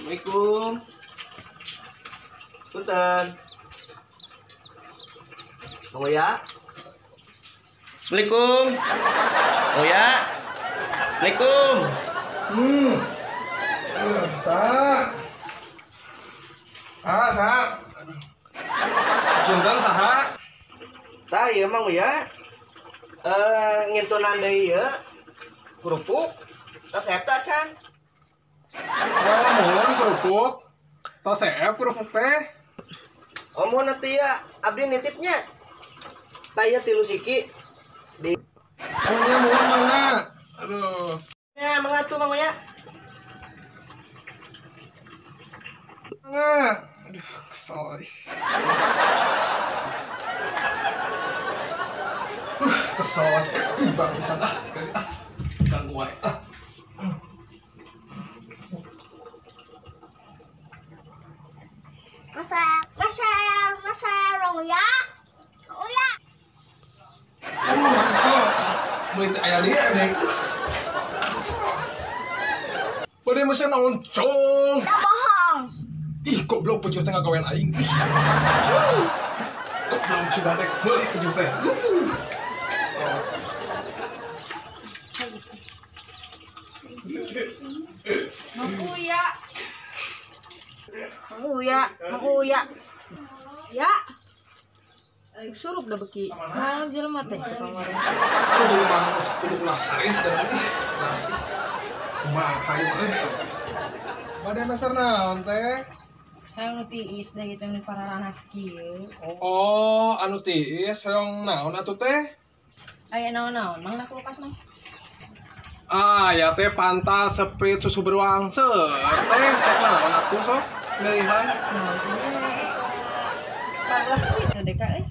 Assalamualaikum. Punten. Mang Uya. Assalamualaikum. Mang Uya. Assalamualaikum. Sa. Ah, sa. Punten saha? Tah ieu Mang Uya. Ngintunan deui ieu. Kerupuk. Tos eta can. Oh, mohon kerupuk. Tos seep kerupuk teh. Oh, mohon atuh ya, abdi nitipnya. Tah ieu 3 siki. Di. Oh, nya mohon mana? Aduh. Ya, mangga tuh Mang Uya. Mangga. Aduh, kesel. Kesel. Tiba pisan ah, ah. Ganggu wae. Ah. Masal, Mang Uya. Uya. Kesel. Beli aya dia deh. Bade mesin oncong. Tak bohong. Ih, goblok pejuh teh ngagawean aing. Goblok si teh meuli pejuh teh. Mang Uya. Mang Uya, Mang Uya. Ya. Surup dah beki. Naon jelema teh tukang warung. Aduh, mah kudu nasaris dan nasi. Kumaha ieu mah. Bade meser naon teh? Hayang nu tiis da ieu teh nu pararanas kieu. Oh, anu tiis hoyong naon atuh teh? Aya naon-naon mang na kulkas mah. Ah, ya teh Fanta, Sprite, susu beruang. Seur teh teh naon atuh sok milihan. Naon teh? Parah kitu deka euy.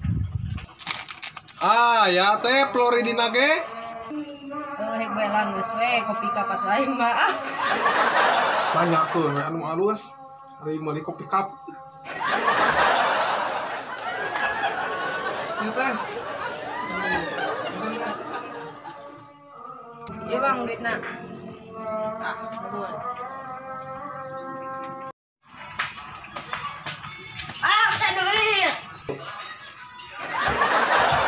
Ah, ya teh Floridina ge. Hek bae langgeus we kopi cup atuh aing mah. Banyakeun we anu alus. Ari meuli kopi cup. Ieu teh. Ieu Bang duitna. Tah, nuhun. Ah, teh duit.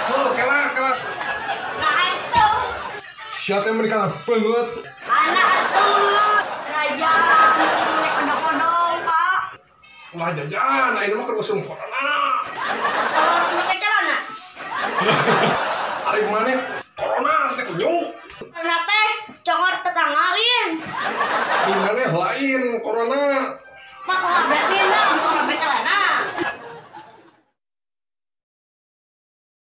Oh, kela, kela. Nah, atuh. Sia teh meuni kana beungeut. Mana atuh? Raja odong-odong, Pak. Ulah jajan, ayeuna mah keur usum corona. Oh, make celana. Ari maneh corona teh kunyuk. Corona teh congor tetangga lain. Ari maneh lain corona. Pak, kalau berarti na, corona celana.